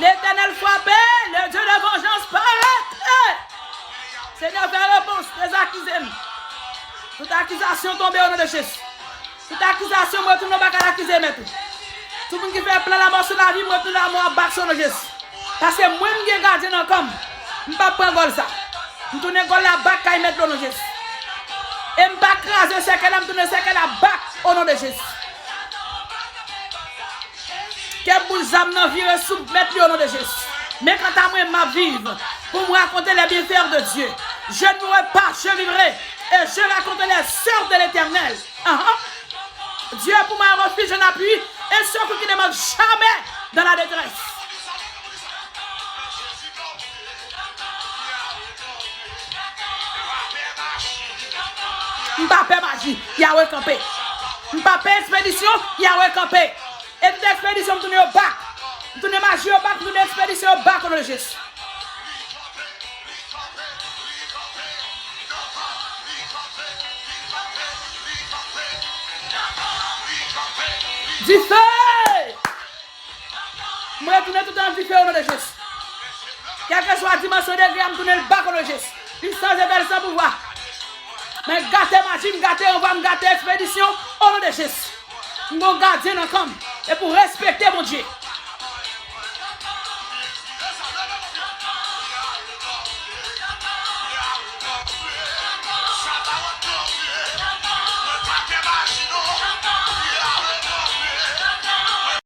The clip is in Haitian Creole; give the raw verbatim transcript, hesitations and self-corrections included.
Letènèl frape, le Dieu de vengeance parèt. Senyè, fè repons, dezakize m. Tout akizasyon tonbe o non de Jezi. Tout akizasyon, mwen tounen w pa ka akize mèt ou. Tout moun ki fè plan lanmò sou lavi m, mwen tounen lanmò a bak o non de Jezi. Paske mwen m gen gadyen nan kan m. M p ap pran gòl sa. M tounen gòl la bak kay mèt o non de Jezi. E m pa kraze sèkèy la, m tounen sèkèy la bak o non de Jezi. Ke boul zam nan vire sou mèt li o non de Jezi. Men kanta mwen, m ap viv pou m rakonte les bienfaits de Dieu. Je ne mourrai pas, je vivrai et je raconterai les œuvres de l'Éternel. Ahan. Dieu est pour moi un refuge, un appui, un secours qui ne manque jamais dans la détresse. M pa pè maji, Yawe kanpe. M pa pè ekspedisyon, Yawe kanpe. E tout ekspedisyon, m tounen yo bak. M tounen maji yo bak, m tounen ekspedisyon yo bak, o non de Jezi. Dife! Mwen retounen tout an dife o non de Jezi. Kèlkeswa dimansyon degre a, m tounen l bak o non de Jezi. Pwisans etènèl san pouvwa. Mwen gate maji, m gate anvwa, m gate ekspedisyon o non de Jezi. M gon gadyen nan kan m. E pou respekte Bondye.